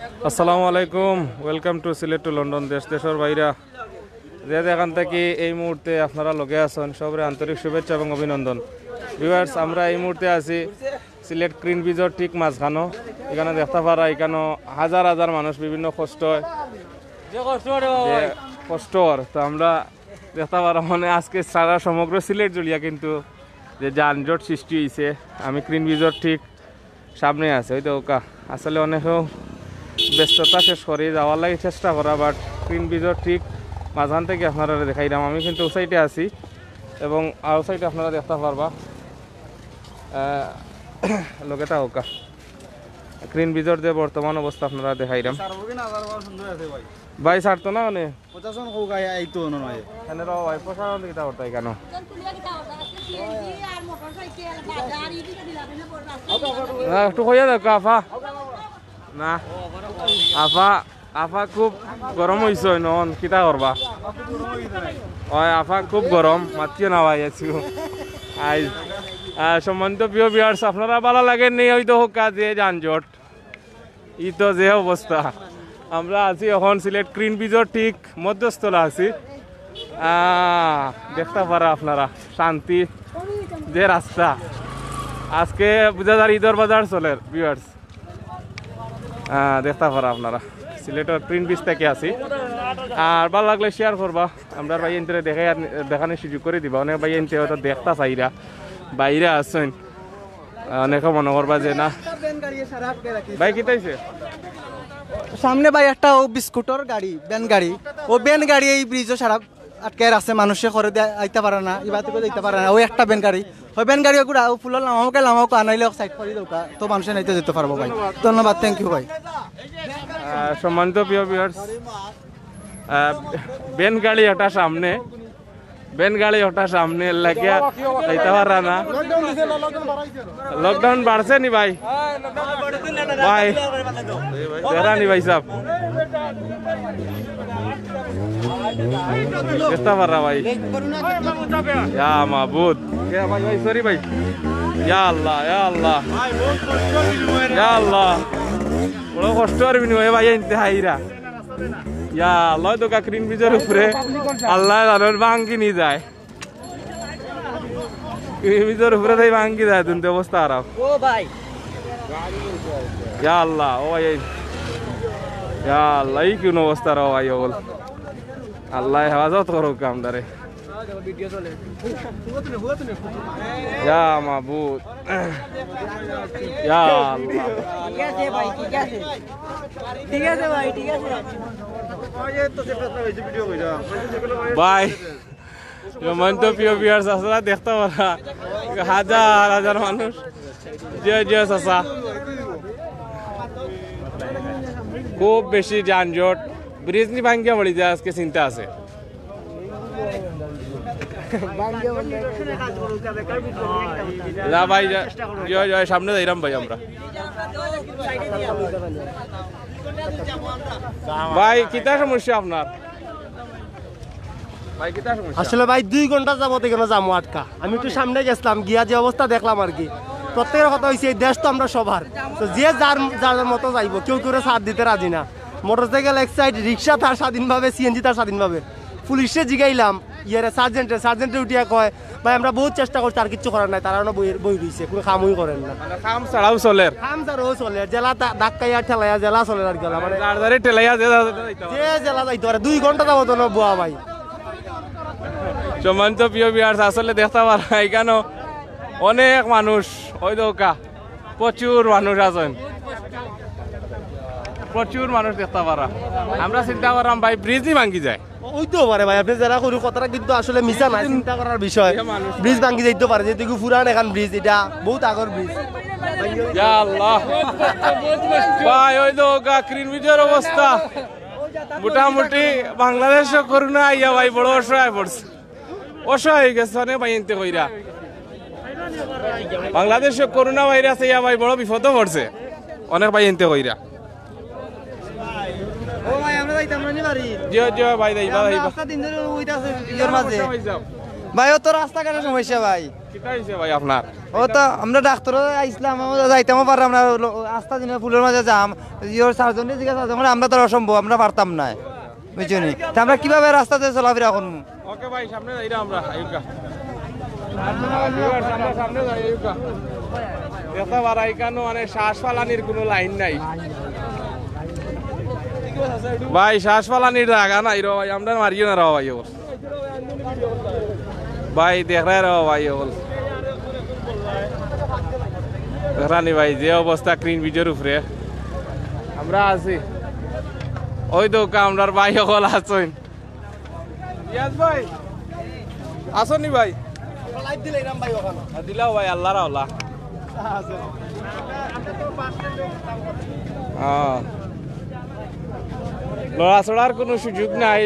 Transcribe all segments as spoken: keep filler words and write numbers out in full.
আসসালামু আলাইকুম, welcome to Sylhet to London. দেশ দেশর বাইরা যে যেখান থাকি এই মুহূর্তে আপনারা লগে আছেন, সবরে আন্তরিক শুভেচ্ছা এবং অভিনন্দন। ভিউয়ার্স, আমরা এই মুহূর্তে আছি সিলেট ক্রিন ব্রিজর ঠিক মাঝখানো। এখানো দেখতা পারা, এখানো হাজার হাজার মানুষ বিভিন্ন কষ্ট হয়, যে কষ্ট অর। তো আমরা দেখতা পারা, মানে, আজকে সারা সমগ্র সিলেট জুড়িয়া কিন্তু যে যানজট সৃষ্টি হইছে। আমি ক্রিন ব্রিজর ঠিক সামনে আছে, ওই তো ওকা। আসলে অনেকেও ব্যস্ততা শেষ করি যাওয়ার লাগি চেষ্টা করা, বাট ক্রিন ব্রিজর ঠিক মাঝখান থাকি আপনারা দেখাইলাম। আমি কিন্তু ও সাইডে আছি এবং আউ সাইডে আপনারা দেখতা পারবা, আহ, লগে তা ওকা। ক্রিন ব্রিজর যে বর্তমান অবস্থা আপনারা দেখাইলাম। ভাই, ছাড়তো না মানে? প্রশাসন কউক আই-, আইতো অনো নয়। কেন রে ভাই, প্রশাসন কিতা করতা কেন? না, একটু কইয়া দাও, আফা। না, আফা, আফা খুব গরম হইছে নন, কিতা করবা? ওই আফা খুব গরম, মাতিও না ভাই, আছি। আই, আহ, সম্মানিত প্রিয় ভিউয়ার্স, আপনারা ভালা লাগে নি? ওই তো হোক কাজে যানজট। ই তো যে অবস্থা, আমরা আছি এখন সিলেট ক্রিন ব্রিজর ঠিক মধ্যস্থলে আছি। আহ, দেখতা পারা আপনারা শান্তি যে রাস্তা। আজকে বুঝা যার ঈদর বাজার চলের, ভিউয়ার্স। আহ, দেখতা পারা আপনারা সিলেটর ক্রিন ব্রিজ থাকি আছি। আর ভালা লাগলে শেয়ার করবা, আমরার ভাইয়াইন্তরে দেখাই আর দেখানির সুযোগ করি দিবা। অনেক ভাইয়াইন্তে হয়তো দেখতা চাইরা, বাইরা আছইন। অনেকে মনে করবা যে না। ভাই, কিতা অইছে? সামনে ভাই একটা ও বিস্কুটর গাড়ি, ভ্যান গাড়ি, ও ভ্যান গাড়ি এই ব্রিজো সারা আটকে আছে, মানুষে করে দে আইতা পারে না, ইবাতে করে যাইতা পারে না। ওই একটা ভ্যান গাড়ি, ওই ভ্যান গাড়ি ওগুলা ও ফুলর লামাউকে লামাউকে আনাইলে সাইড করি দেউকা, তো মানুষে নাইতে যেতে পারবো ভাই। ধন্যবাদ, থ্যাংক ইউ ভাই। আহ, সম্মানিত প্রিয় ভিউয়ার্স, আহ, ভ্যান গাড়ি একটা সামনে, ভ্যান গাড়ি ওটা সামনে লাগিয়া যাইতে পারা না। লকডাউন বাড়ছে নি ভাই? ভাই, বেড়া নি ভাই সাহেব? চেষ্টা পারা ভাই। ইয়া মাবুদ। ইয়া ভাই, ভাই, সরি ভাই। ইয়া আল্লাহ, ইয়া আল্লাহ। ইয়া আল্লাহ। বড় কষ্ট আর বিনিময়ে ভাই আনতে হাইরা। ইয়া আল্লাহ, তো ক্রিন ব্রিজর উপরে আল্লাহ জানর ভাঙ্গি নি যায়। ক্রিন ব্রিজর উপরে তাই ভাঙ্গি যায়, দুনতে অবস্থা খারাপ। ও ভাই। ইয়া আল্লাহ, ও ভাই, এই। ইয়া আল্লাহ, এই কোন অবস্থা রে ভাই, ও বল। আল্লাহ হেফাজত করুক আমরারে। ইয়া মাবুদ। ইয়া আল্লাহ। ঠিক আছে ভাই, ঠিক আছে। ঠিক আছে ভাই, ঠিক আছে। ভাই, সম্মানিত প্রিয় ভিউয়ার্স, আপনারা দেখতে পারা হাজার হাজার মানুষ। জি, জি, চাচা। খুব বেশি যানজট। ব্রিজ নি ভাঙ্গিয়া পড়ি যায়, আজকে চিন্তা আছে। না ভাই, যা-, জি, জি, সামনে যাইরাম ভাই আমরা। ভাই, কিতা সমস্যা আপনার? ভাই, কিতা সমস্যা? আসলে ভাই, দুই ঘন্টা যাবত এখানো জামো আটকা। আমি একটু সামনে গেছিলাম, গিয়া যে অবস্থা দেখলাম আর কি। প্রত্যেকের কথা হইছে, এই দেশ তো আমরা সবার, তো যে যার, যার যার মতো যাইবো, কেউ কেউরে ছাড় দিতে রাজি না। মোটরসাইকেল এক সাইড, রিক্সা তার স্বাধীনভাবে, সিএনজি তার স্বাধীনভাবে। পুলিশে জিগাইলাম, ইয়ারে সার্জেন্টে, সার্জেন্টে উঠিয়া কয়, "ভাই, আমরা বহুত চেষ্টা করছি, আর কিচ্ছু করার নাই, তারা অনো বই, বই রইছে, কোনো কামই করেন না।" মানে কাম ছাড়াও চলের? কাম ছাড়াও চলের, জেলা ধা-, ধাক্কাইয়া ঠেলাইয়া জেলা চলের আর কি, মানে যার যারে ঠেলাইয়া যে যার যারে যাইতে পারে। যে জেলা যাইতে পারে, দুই ঘন্টা যাবত অনো বওয়া ভাই। সম্মানিত প্রিয় ভিউয়ার্স, আসলে দেখতে পারা এখানো অনেক মানুষ, ওই দৌকা প্রচুর মানুষ আছইন, প্রচুর মানুষ দেখতে পারা। আমরা চিন্তা করলাম ভাই, ব্রিজ নি ভাঙ্গি যায়। ওই তো পারে ভাই, আপনি যারা করি কথাটা কিন্তু আসলে মিছা নাই, চিন্তা করার বিষয়। ব্রিজ ভাঙ্গি যাইতে পারে, যেহেতু পুরান এখন ব্রিজ, এটা বহুত আগর ব্রিজ। ইয়া আল্লাহ। ভাই, ওই তো গা ক্রিন ব্রিজর অবস্থা। মোটামুটি বাংলাদেশো করোনা আইয়া ভাই বড় অসহায় পড়ছে। অসহায় হয়ে গেছে অনেক ভাই এনতে কইরা। বাংলাদেশো করোনা ভাইরাস আইয়া ভাই বড় বিপদো পড়ছে অনেক ভাই এনতে কইরা। ও ভাই, আমরা যাইতাম না নি বাড়ি। জি, জি, ভাই, যাইবা, আমরা যাইবা। আস্তা দিন ধরে উইতা আছে ব্রিজর মাঝে। ভাই যাও। ভাই, ও তো রাস্তাঘাটের সমস্যা ভাই। কিতা হইছে ভাই আপনার? ও তো আমরা ডাক্তারও আইছিলাম, আমরা যাইতামও পারলাম না, লো-, আস্তা দিনে ফুলের মাঝে জাম। ইয়োর সার্জনরে জিজ্ঞাসা করলাম, আমরা তো অসম্ভব, আমরা পারতাম না, বুঝছো নি? তা আমরা কিভাবে রাস্তাতে চলাফেরা করবো? ওকে ভাই, সামনে যাইরা আমরা, আইউক্কা। সামনে, সামনে যাই, আইউক্কা। দেখতা পারা, ইকানো মানে শ্বাস ফালানির কোনো লাইন নাই। ভাই, শ্বাস ফালানির জাগা নাই রে ভাই, আমরা মারিও না রে ভাই, ও। ভাই, দেখরায় রে ভাই, ও। দেখরানি ভাই, যে অবস্থা ক্রিন ব্রিজর উপরে। আমরা আছি। ওই তো, আমরার ভাই অকল আছইন। ইয়াস ভাই, আছো নি ভাই? লাইভ দিলে এরাম ভাই ওখানে। দিলাও ভাই, আল্লাহর আওলা। হ্যাঁ। লড়াচড়ার কোনো সুযোগ নাই।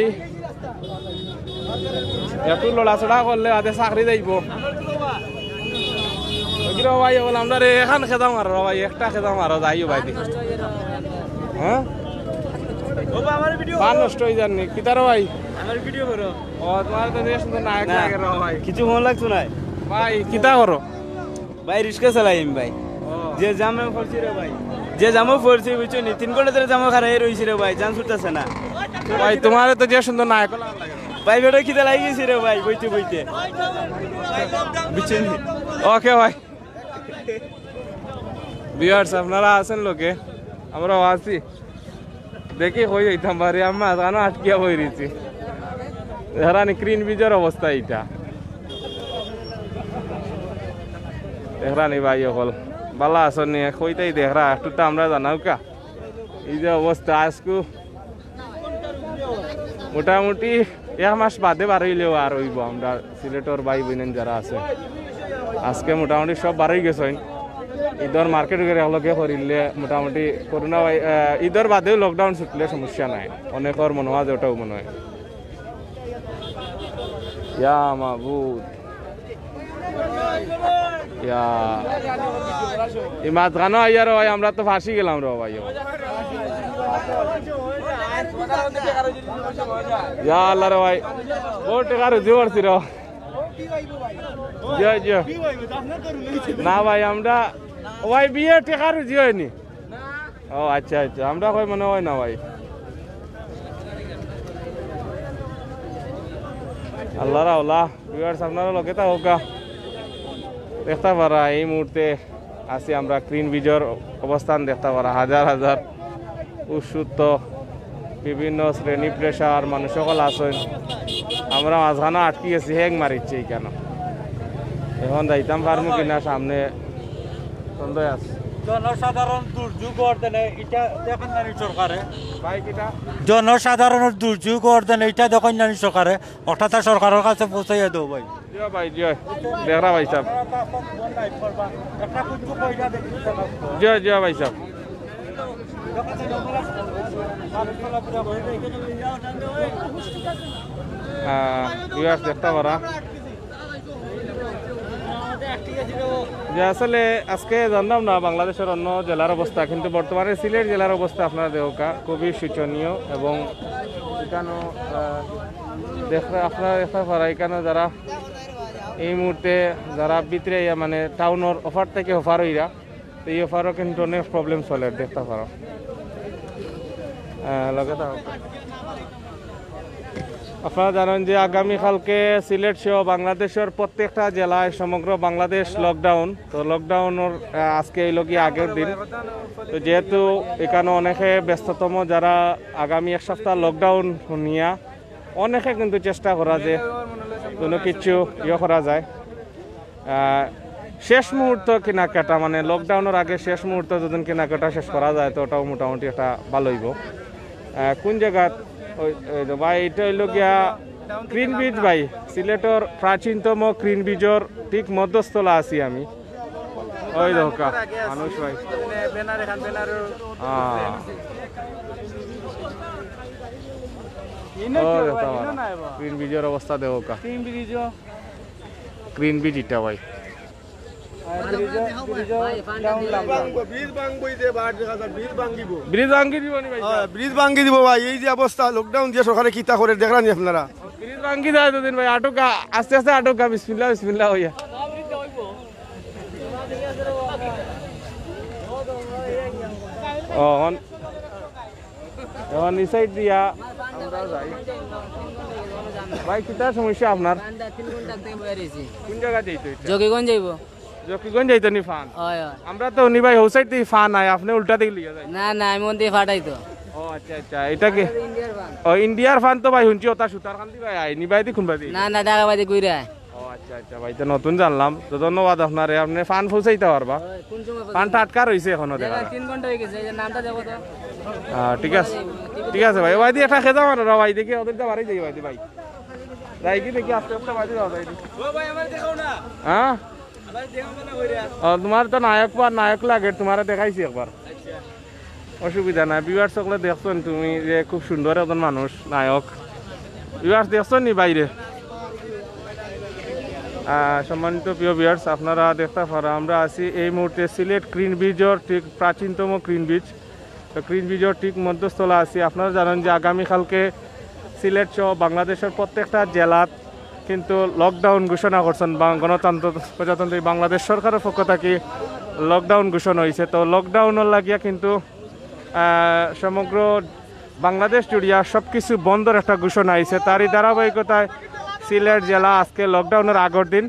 একটু লড়াচড়া করলে বাদে চাকরি যাইব। ওই রে ভাই, ওগুলো আমরা রে, এখান খেদা মারো রে ভাই, একটা খেদা মারো, যাইও ভাই দি। হ্যাঁ? বাবা, আমার ভিডিও পা নষ্ট হয়ে যাননি, কিতারো ভাই? আমার ভিডিও করো। ও, তোমার তো যে সুন্দর নায়ক লাগে রে ভাই। কিছু মনে লাগতো না। ভাই, কিতা করো? ভাই, রিক্সা চালাই আমি ভাই। ও। যে জামে পড়ছি রে ভাই, যে জামে পড়ছি, বুঝছো নি? তিন ঘন্টা ধরে জামে খাড়াই রইছি রে ভাই, জান ছুটতেছে না। ভাই, তোমারে তো যে সুন্দর নায়ক লাগে। ভাই, বেটা খিদে লাগি গেছি রে ভাই, বইতে বইতে। বুঝছেন নি? ওকে ভাই। ভিউয়ার্স, আপনারা আছেন লোকে, আমরাও আছি। দেখি কই যাইতাম পারি, আমি মাঝখানো আটকিয়া বই রইছি। দেখরানি ক্রিন ব্রিজর অবস্থা ইটা। দেখরানি ভাই অকল, বালা আছনি, কইতাই দেখরা, একটু তো আমরা জানাউক্কা। এই যে অবস্থা আজকু, মোটামুটি এক মাস বাদে বার হইলেও আর হইব। আমরা সিলেটর ভাই বইনেন যারা আছে, আজকে মোটামুটি সব বার হয়ে গেছেন। ঈদর মার্কেট করে একলগে করিলে মোটামুটি করোনা ভাই, আহ, ঈদর বাদেও লকডাউন ছুটলে সমস্যা নাই, অনেকর মনে হয় যে ওটাও মনে হয়। ইয়া মাবুদ। ইয়া। এই মাঝখানো আইয়া রে ভাই, আমরা তো ফাঁসি গেলাম রে ভাই। ইয়া আল্লাহ রে ভাই, বহুত টেকা রুজি করছি রে। জি, জি। না ভাই, আমরা, ও ভাই, বিয়ে টেকা রুজি হয়নি। ও আচ্ছা, আচ্ছা, আমরা কই মনে হয় না ভাই। আল্লাহর আওলা, ভিউয়ার্স, আপনারা লগে তা হোকা। দেখতা পারা, এই মুহূর্তে আছি আমরা ক্রিন ব্রিজর অবস্থান দেখতা পারা, হাজার হাজার উৎসুত্ত বিভিন্ন শ্রেণী পেশার মানুষ সকল আছেন। আমরা মাঝখানো আটকি গেছি, হ্যাং মারিচ্ছে এখানে। এখন যাইতাম পারমু কিনা সামনে সন্দেহ আছে। জনসাধারণ দুর্যোগ অর্ডারে এটা দেখেন না নি সরকারে? ভাই, কিতা? জনসাধারণের দুর্যোগ অর্ডারে এটা দেখেন না নি সরকারে? অর্থাৎ সরকারের কাছে পৌঁছাইয়া দেও ভাই। জিও ভাই, জিও। দেখরা ভাই সাহেব। একটা কিছু কইরা দেখি। জিও, জিও ভাই সাহেব। আহ, ভিউয়ার্স দেখতা পারা। যে আসলে আজকে জানলাম না বাংলাদেশের অন্য জেলার অবস্থা, কিন্তু বর্তমানে সিলেট জেলার অবস্থা আপনারা দেখোকা খুবই শোচনীয়। এবং এখানো, আহ, দেখরা, আপনারা দেখতা পারা এখানো যারা এই মুহূর্তে যারা ভিতরে ইয়া মানে টাউনর ওপার থেকে ওপার হইরা, তো এই ওপারও কিন্তু অনেক প্রবলেম চলে দেখতা পারা। আহ, লগে থাকো। আপনারা জানেন যে আগামীকালকে সিলেট সহ বাংলাদেশের প্রত্যেকটা জেলায় সমগ্র বাংলাদেশ লকডাউন। তো লকডাউনর, আহ, আজকে হইল কি আগের দিন। তো যেহেতু এখানে অনেকে ব্যস্ততম, যারা আগামী এক সপ্তাহ লকডাউন নিয়া অনেকে কিন্তু চেষ্টা করা যে কোনো কিছু ইয়ে করা যায়। আহ, শেষ মুহূর্ত কেনাকাটা, মানে লকডাউনর আগে শেষ মুহূর্ত যদি কেনাকাটা শেষ করা যায়, তো ওটাও মোটামুটি একটা ভালো হইব। আহ, কোন জায়গাত? ওই, ওই তো ভাই, এটা হইল গিয়া ক্রিন ব্রিজ ভাই, সিলেটর প্রাচীনতম ক্রিন ব্রিজর ঠিক মধ্যস্থলা আছি আমি। ওই দেখোকা, মানুষ ভাই। ব্যানার এখান, ব্যানার। আহ। ইনো ও, কি দেখো ভাই, আমার। ইনো নাই বা। ক্রিন ব্রিজর অবস্থা দেখোকা। ক্রিন ব্রিজ। ক্রিন ব্রিজ ইটা ভাই। আর ব্রিজ, ব্রিজ ডাউন লাম্বা। ব্রিজ ভাঙবো, ব্রিজ ভাঙবো, এই যে বার দেখা যায়, ব্রিজ ভাঙিব। ব্রিজ ভাঙি দিব নি ভাই? হ্যাঁ, ব্রিজ ভাঙি দিব ভাই। এই যে অবস্থা, লকডাউন দিয়ে সরকারে কিতা করে দেখরা নি আপনারা? ব্রিজ ভাঙ্গি যায় দুদিন ভাই, আটুকা, আস্তে আস্তে আটুকা, বিসমিল্লাহ, বিসমিল্লাহ হইয়া। ও, অখন, অখন এই সাইড দিয়া আমরা যাই। ভাই, কিতা সমস্যা আপনার? তিন ঘন্টা থেকে বইয়া রয়েছি। কোন জায়গা যাইতো এটা? জকিগঞ্জ যাইবো। জকিগঞ্জ যাইতো নি ফান? হয়, হয়। আমরা তো উনি ভাই হৌ সাইড দিয়ে ফান আয়, আপনি উল্টা দিকে লিয়ে যায়। না, না, আমি ওন দিয়ে ফাটাই তো। ও আচ্ছা, আচ্ছা, এটা কি? ইন্ডিয়ার ফান। ও, ইন্ডিয়ার ফান তো ভাই শুনছি, ওটা সুতারকান্দি ভাই আয়, নি ভাই দি কোন ভাই দি? না, না, ঢাকা বাদে ঘুরে আয়। ও আচ্ছা, আচ্ছা ভাই, তো নতুন জানলাম, তো ধন্যবাদ আপনারে, আপনি ফান পৌঁছাইতে পারবা। হয়, কোন সময় ফান পৌঁছাবে? টাটকা রইছে এখনো দেখা যায়। তিন ঘন্টা হয়ে গেছে, এই যে নামটা দেখো তো। আহ, ঠিক আছে, ঠিক আছে ভাই, ভাই দি একটা খেজা মারো রে ভাই, দেখি ওদের তো বাড়ি যাই ভাই দি ভাই। যাই কি দেখি আস্তে আস্তে বাড়ি যাওয়া যায়। ও ভাই, আমার দেখাও না। হ্যাঁ? ও, তোমার তো নায়ক পার নায়ক লাগে, তোমারে দেখাইছি একবার। অসুবিধা নাই। ভিউয়ার্স সকলে দেখছেন তুমি যে খুব সুন্দর একজন মানুষ, নায়ক। ভিউয়ার্স দেখছেন নি বাইরে? আহ, সম্মানিত প্রিয় ভিউয়ার্স, আপনারা দেখতে পারা আমরা আছি এই মুহূর্তে সিলেট ক্রিন ব্রিজর ঠিক প্রাচীনতম ক্রিন ব্রিজ। তো ক্রিন ব্রিজর ঠিক মধ্যস্থলে আছি। আপনারা জানেন যে আগামীকালকে সিলেট সহ বাংলাদেশের প্রত্যেকটা জেলাত কিন্তু লকডাউন ঘোষণা করছেন বাং-, গণতন্ত্র প্রজাতন্ত্রী বাংলাদেশ সরকারের পক্ষ থেকে লকডাউন ঘোষণা হয়েছে। তো লকডাউনর লাগিয়া কিন্তু, আহ, সমগ্র বাংলাদেশ জুড়িয়া সব কিছু বন্ধর একটা ঘোষণা আইছে। তারই ধারাবাহিকতায় সিলেট জেলা আজকে লকডাউনের আগর দিন।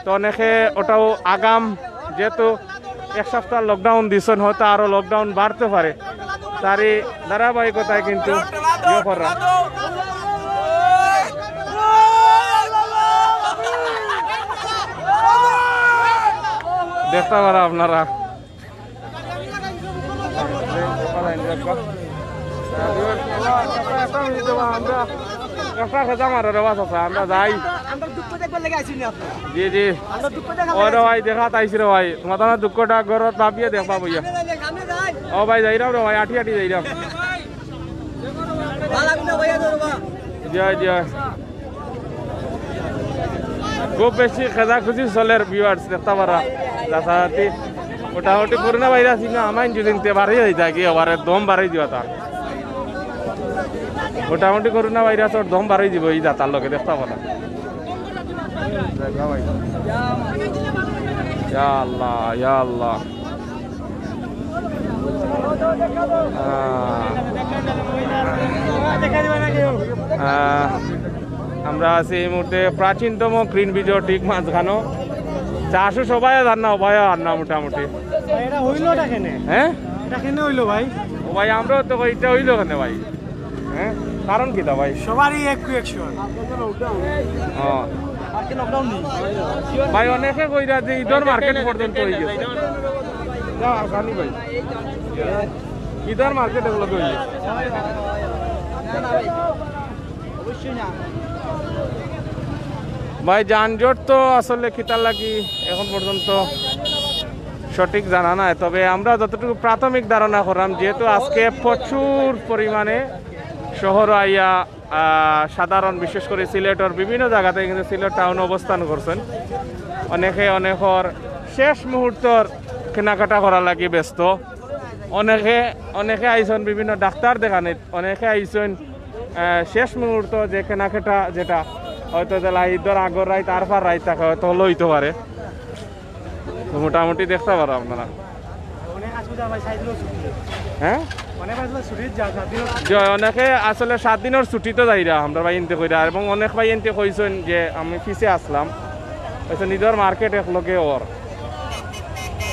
তো অনেকে ওটাও আগাম, যেহেতু এক সপ্তাহ লকডাউন দিছেন, হয়তো আরো লকডাউন বাড়তে পারে। তারই ধারাবাহিকতায় কিন্তু ইয়ে করা। দেখতে পারা আপনারা। একটা খেজা মারো রে বাস আছে, আমরা যাই। আমরা দুঃখ দেখবার লাগি আইছি না আপনি। জি, জি। আমরা দুঃখ দেখা ও রে ভাই, দেখা তাইছি রে ভাই। তোমার তো দুঃখটা ঘরত ভাবিয়ে দেখবা বইয়া। আমরা যাই, আমরা যাই। ও ভাই, যাইরাম রে ভাই, আটি আটি যাইরাম। ভালো লাগবে না ভাইয়া, ধরবা। জয়, জয়। খুব বেশি খেজাখুজি চলের ভিউয়ার্স, দেখতে পারা। যাতায়াতি মোটামুটি করোনা ভাইরাস ইনো আমার ইঞ্জুরিনতে বাড়াই যাইতা কি আবার দম বাড়াই দিবা তার। মোটামুটি করোনা ভাইরাসর দম বাড়াই দিব এই যাতার লগে, দেখতে পারা। ইয়া আল্লাহ, ইয়া আল্লাহ। আহ, আহ, আমরা আছি এই মুহূর্তে প্রাচীনতম ক্রিন ব্রিজর ঠিক মাঝখানো। চাষু সবাই আর না, উপায় আর না মোটামুটি। ভাই, এটা হইলো এটা কেনে? হ্যাঁ? এটা কেনে হইলো ভাই? ও ভাই, আমরাও তো কই, এটা হইলো কেনে ভাই? হ্যাঁ? কারণ কিতা ভাই? সবারই এক reaction। ও। আজকে lockdown নেই। ভাই, অনেকে কইরা যে ইদর মার্কেট পর্যন্ত হয়ে গেছে। যা, আর খানি ভাই। ইদর মার্কেট এগুলো হয়ে গেছে। অবশ্যই না। ভাই, যানজট তো আসলে কিতার লাগি এখন পর্যন্ত সঠিক জানা নাই, তবে আমরা যতটুকু প্রাথমিক ধারণা করলাম, যেহেতু আজকে প্রচুর পরিমাণে শহর আইয়া, আহ, সাধারণ, বিশেষ করে সিলেটর বিভিন্ন জায়গাতে কিন্তু সিলেট টাউন অবস্থান করছেন, অনেকে অনেকর শেষ মুহূর্তর কেনাকাটা করার লাগি ব্যস্ত। অনেকে, অনেকে আইছন বিভিন্ন ডাক্তার দেখানিত, অনেকে আইছন, আহ, শেষ মুহূর্ত যে কেনাকাটা যেটা হয়তো যে লাই ধর আগর রাইত, আর পার রাইত থাকে হয়তো হলো হইতে পারে। তো মোটামুটি দেখতে পারো আপনারা। অনেক আসলে ভাই সাত দিনও ছুটি। হ্যাঁ? অনেক আসলে ছুটির যা, সাত দিনও ছুটি। জি, অনেকে আসলে সাত দিনর ছুটি তো যাইরা, আমরা ভাই ইনতে কইরা, এবং অনেক ভাই ইনতে কইছন যে আমি পিছে আসলাম, হয়তো নিজের মার্কেট এক লগে ওর।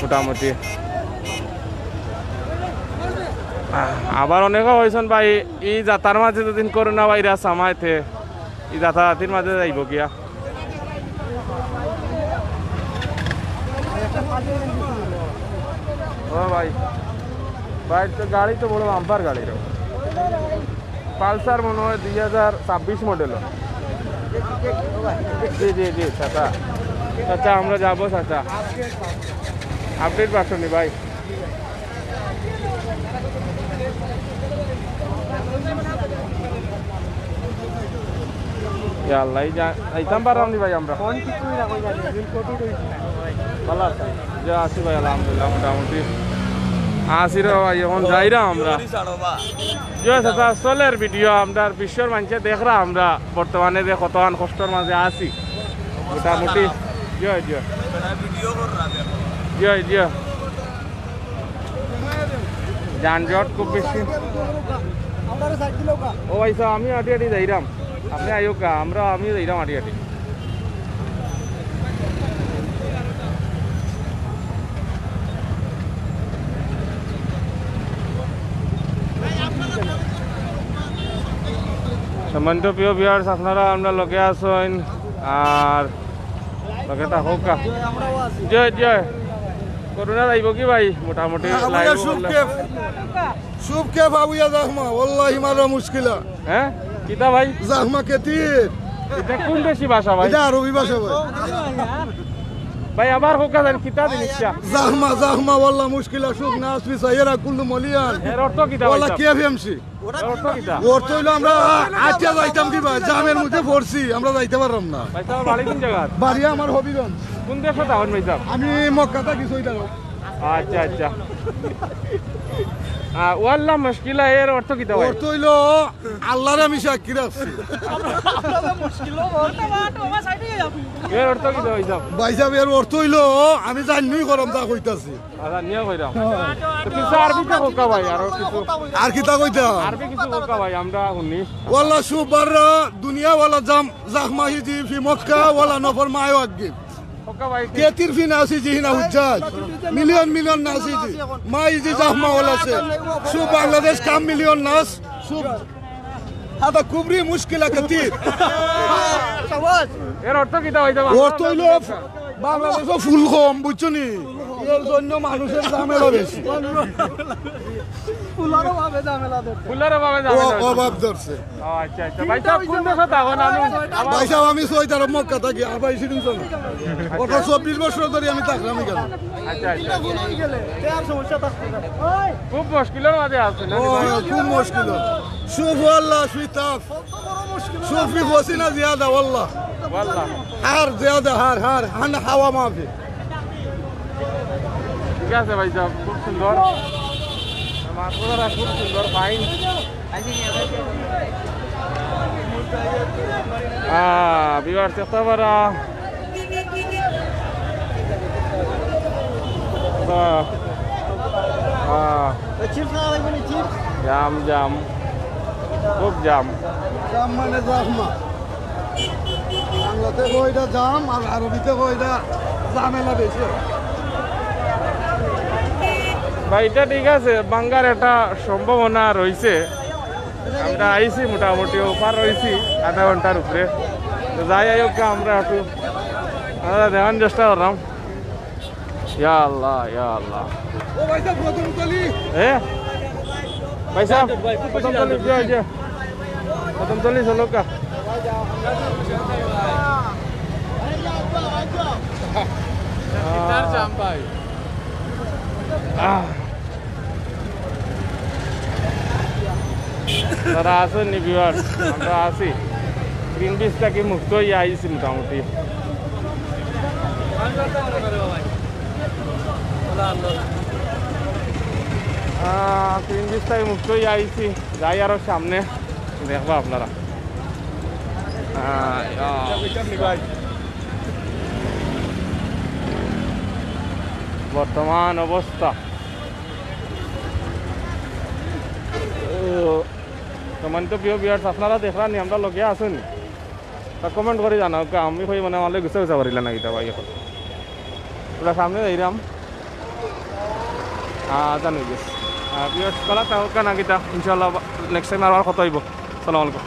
মোটামুটি। আহ, আবার অনেকে কইছন ভাই, এই যাতার মাঝে দুদিন করোনা ভাইরাস আমাইতে, এই যাতায়াতির মাঝে যাইব গিয়া। ও ভাই, ভাই তো গাড়ি তো বড় বাম্পার গাড়ি রে। পালসার মনে হয় দুই হাজার ছাব্বিশ মডেল। জি, জি, জি, চাচা। চাচা, আমরা যাবো, চাচা। আপডেট পাঠানি ভাই। ইয়া আল্লাহ, এই যা-, যাইতাম পারলাম নি ভাই আমরা। ফোন কিছু না কই যাবে, বিল কত কইছে? ভালো আছেন? জি, আছি ভাই, আলহামদুলিল্লাহ, মোটামুটি। আছি রে ভাই, অখন যাইরাম আমরা। জয় চাচা, চলের ভিডিও, আমরার বিশ্বর মানষে দেখরা আমরা বর্তমানে যে কতখান কষ্টর মাঝে আছি। মোটামুটি। জয়, জয়। জয়, জয়। যানজট খুব বেশি। ও ভাই সাহেব, আমি আটি আটি যাইরাম, আপনে আইউক্কা, আমরা, আমি যাইরাম আটি আটি। সম্মানিত প্রিয় ভিউয়ার্স, আপনারা আমরার লগে আছইন, আর লগে থাকউক্কা। জয়, জয়। করোনা যাইবো কি ভাই? মোটামুটি না, লাইভ আমরা শুভ বললে। কেফ। শুভ কেফ আবুয়া জাখমা, ওয়াল্লাহি মারা মুশকিলা। হ্যাঁ? কিতা ভাই? জাখমা কেতির। ইটা কোন দেশি ভাষা ভাই? ইটা আরবি ভাষা ভাই। ভাই, আবার কউক্কা যান, কিতা জিনিসটা? জাখমা, জাখমা, ওয়াল্লা মুশকিলা, শুভ নাস ফি সাইরা কুল্লু মলিয়ান। এর অর্থ কিতা ভাই ওয়াল্লা সাহেব? কেফ এমসি। এর অর্থ কিতা? অর্থ অইলো আমরা আটিয়া যাইতাম কি ভাই, জামের মধ্যে পড়ছি, আমরা যাইতে পারলাম না। ভাই সাহেব, বাড়ি কোন জায়গা? বাড়ি আমার হবিগঞ্জ। কোন দেশো থাকইন ভাই সাহেব? আমি মক্কা থাকি, সৌদি আরব। আচ্ছা, আচ্ছা। আহ, ওয়াল্লা মুশকিলা, এর অর্থ কিতা ভাই? অর্থ অইলো, আল্লারে আমি সাক্ষী রাখছি। এর অর্থ কিতা ভাই সাহেব? ভাই সাহেব, এর অর্থ অইলো, আমি জানিয়াউ কইরাম যা কইতাছি। আচ্ছা, নিয়া কইরাম। তো কিছু আরবিতে কউক্কা ভাই, আরো কিছু। আর কিতা কইতাম? আরবি কিছু কউক্কা ভাই, আমরা হুনি। ওয়াল্লা শুভ বাররা দুনিয়া ওয়ালা জাম, জাখমা হিজি ফি মক্কা ওয়ালা নফর মায়ো আগে। কউক্কা ভাই, কি? কেতির ফি নাসি জি হিনা হুজ্জাজ। মিলিয়ন মিলিয়ন নাসি জি। মা ইজি জাখমা ওয়ালা সে। শুভ বাংলাদেশ কাম মিলিয়ন নাস। শুভ হাদা কুবরি মুশকিলা কাতির। এর অর্থ কিতা ভাই সাহেব? অর্থ অইলো বাংলাদেশো ফুল কম, বুঝছো নি? এর জন্য মানুষের ঝামেলা বেশি। ফুলর অভাবে ঝামেলা ধরছে। ফুলর অভাবে ঝামেলা অ-, ধরছে। অভাব ধরছে। ও আচ্ছা, আচ্ছা। ভাই সাহেব, কোন দেশো থাকইন? আমি, আমার ভাই সাহেব, আমি সৌদি আরব মক্কা থাকি, আর ভাই সিরিঞ্জ না। ওটা চব্বিশ বছর ধরি আমি থাকলাম এখানে। আচ্ছা, আচ্ছা। খুব মুশকিলর মাঝে আছইন, না ও, ভাই? খুব মুশকিল। শুভ আল্লাহ, শুভ তাপ। শুভ ফি ফসিনা জিয়াদা, ওয়াল্লাহ। ওয়াল্লাহ। হার জিয়াদা, হার, হার, হান হাওয়া মাফি। ঠিক আছে ভাই সাহেব, খুব সুন্দর। মাছগুলা খুব সুন্দর, fine। আহ, ভিউয়ার্স, দেখতা পাররা। বাহ। আহ। চিপস খাওয়া লাগবে না, চিপস? জাম, জাম। খুব জাম। জাম মানে জাখমা। বাংলাতে কয় ইটা জাম, আর আরবিতে কয় ইটা ঝামেলা বেশি। ভাই, ইটা ঠিক আছে, ভাঙ্গার একটা সম্ভাবনা রইছে। আমরা আইছি মোটামুটি, ওপার রইছি আধা ঘন্টার উপরে। তো যাই হোক, আমরা একটু, আমরা দেখার চেষ্টা করলাম। ইয়া আল্লাহ, ইয়া আল্লাহ। ও ভাই সাহেব, প্রথম তলি। এ? ভাই সাহেব, ভাই, খুব প্রথম বেশি তলি, লাগবে। জি, জি। প্রথম তলি, চলো কা। কিতার জাম ভাই? আহ। তারা আছইন নি viewers? আমরা আছি। Green Beach থাকি মুক্ত অইয়া আইছি মোটামুটি। আহ, Green Beach থাকি মুক্ত অইয়া আইছি। যাই আরো সামনে, দেখবা আপনারা। আহ, আহ। বর্তমান অবস্থা। ও, সম্মানিত প্রিয় viewers, আপনারা দেখরা নি, আমরার লগে আছইন নি? তা comment করি জানাউক্কা, আমি কই মানে আমার লগে গুছা গুছা করিলা না কিতা ভাই অখন। আমরা সামনে যাইরাম। আহ, জানি গেছি। আহ, viewers, ভালা থাকউক্কা না কিতা, ইনশাআল্লাহ next time আবার কথা অইবো। সালাম আলাইকুম।